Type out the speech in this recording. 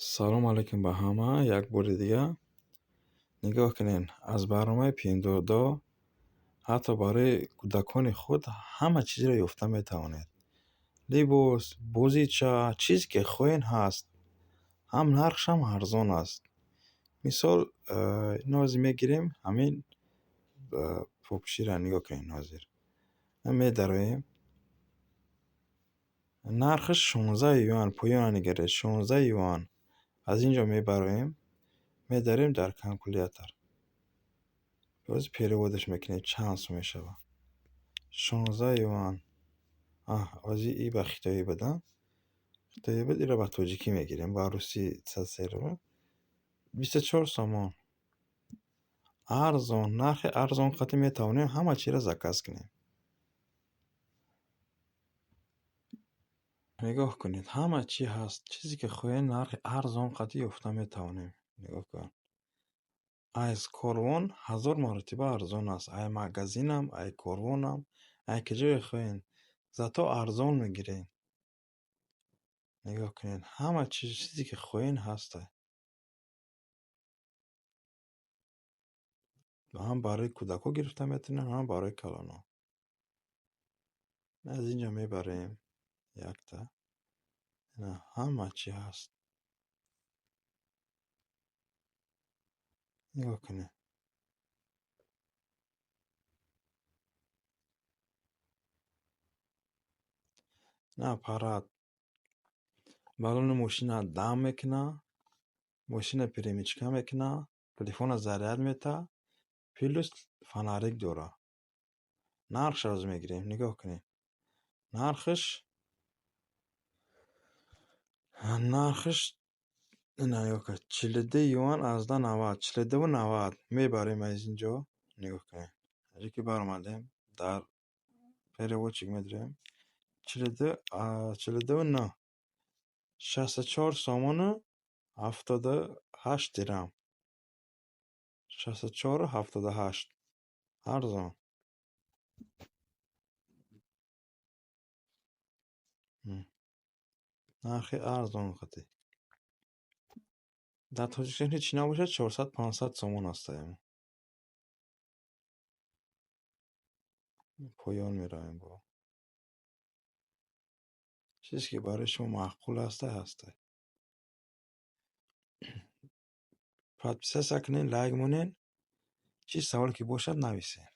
Салом алейкум ба ҳама. Як бори дига нигоҳ кунед, аз барномаи Пиндуодуо ҳатто барои кӯдакони худ ҳама чизро ёфта метавонед. Либос, бозича, чизе ки хоҳед, ҳаст. Ҳам нархшам арзон аст. Мисол, ҳозир мегирем ҳамин попшира, нигоҳ кунед ҳозир. Медароем. Нархаш 16 юан, поёна нигаред, 16 юан. Аз ин ҷо мебароем, медарем дар калкулятор. Боз переводаш мекунем, чанд сум мешавад. 16 юан. Ҳозир и ба хитоӣ буд, а? Хитоӣ буд, иро ба тоҷикӣ мегирем, ба русӣ. 24 сомон. Арзон, нархи арзон қати метавонем ҳама чизро заказ кунем. Нигоҳ кунед, ҳама чӣ ҳаст. Чизе ки хоҳед, нархи арзон қати ёфта метавонем. Нигоҳ кун. Аз корвон 1000 маротиба арзон аст. Ай магазинам, ай корвонам, ай ки ҷое хоҳед. Зато арзон мегирем. Нигоҳ кунед, ҳама чиз, чизе ки хоҳед, ҳаста. Ҳам барои кӯдакҳо гирифта метавонем, ҳам барои калонҳо. Аз ин ҷо мебарем якта. Ҳама чӣ ҳаст. Нигоҳ кунед. На аппарат. Баллони мошина дам мекунад, мошина перемычка мекунад, телефонро заряд метаҳад, плюс фонарик дорад. Нархшро ҳозир мегирем, нигоҳ кунед. Нархаш ина, нигоҳ кунед, 42 юан азда 90, 42,90 мебарем аз ин ҷо, нигоҳ кунед. Аз ки баромадем, дар переводчик медиҳем 42, 42,9, 64 сомону 78 дирам. 64,78. Арзон. Нархи арзон қати. Дар Тоҷикистон ҳеҷ чӣ набошад, 400-500 сомон астаем. Поён меравем бо. Чизе ки барои шумо маъқул аста, ҳаста. Подписаться кунед, лайк монед. Чӣ саволе ки бошад, нависед.